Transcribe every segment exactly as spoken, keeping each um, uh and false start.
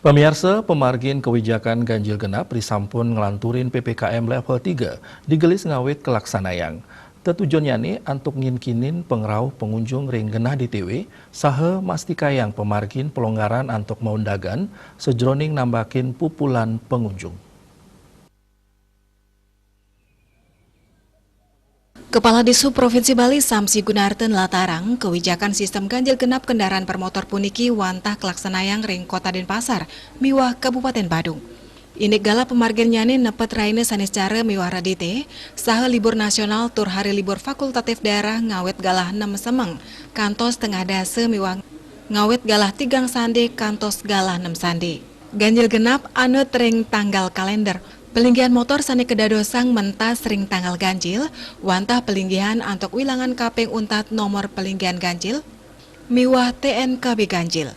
Pamiarsa, pamargin kawijakan ganjil genap risampun nglanturin P P K M level tiga digelis ngawit kalaksanayang. Tetujonnyane antuk nginkinin pangrauh pangunjung ring genah D T W saha mastikayang pamargin palonggaran antuk maundagan sajroning nambakin pupulan pangunjung. Kepala Dishub Provinsi Bali Samsi Gunarta nlatarang kawijakan sistem ganjil genap kendaraan bermotor puniki wantah kalaksanayang ring Kota Denpasar miwah Kabupaten Badung. Indik galah pamarginnyane nepet rahina Saniscara miwah Redite, saha libur nasional tur hari libur fakultatif daerah ngawit galah nem semeng kantos tengah dasa miwah ngawit galah tigang sande kantos galah nem sande. Ganjil genap anut ring tanggal kalender. Palinggihan motor sane kadadosang mentas ring tanggal ganjil, wantah palinggihan antuk wilangan kaping untat nomor palinggihan ganjil miwah T N K B ganjil.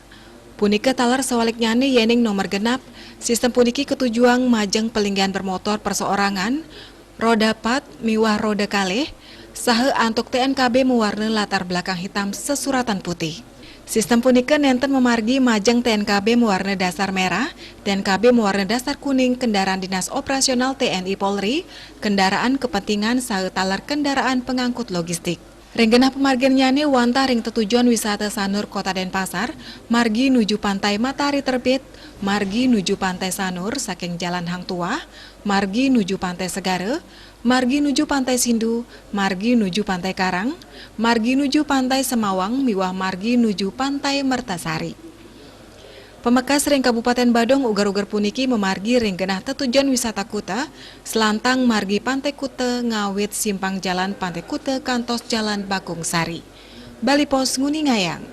Punika taler sawaliknyane yening nomor genap. Sistem puniki katujuang majeng palinggihan bermotor perseorangan, roda pat miwah roda kalih, saha antuk T N K B mawarna latar belakang hitam sesuratan putih. Sistem punika nenten mamargi majeng T N K B mawarna dasar merah, T N K B mawarna dasar kuning kendaraan Dinas Operasional T N I Polri, kendaraan kepentingan saha taler kendaraan pengangkut logistik. Ring genah pamarginnyane wantah ring tetujon wisata Sanur Kota Denpasar, margi nuju Pantai Matahari Terbit, margi nuju Pantai Sanur saking Jalan Hang Tuah, margi nuju Pantai Segara, margi nuju Pantai Sindu, margi nuju Pantai Karang, margi nuju Pantai Semawang miwah margi nuju Pantai Mertasari. Pamekas ring Kabupaten Badung uger-uger puniki mamargi ring genah tetujon wisata kuta, selantang margi Pantai Kuta ngawit simpang jalan Pantai Kuta kantos Jalan Bagong Sari. Bali Post nguningayang.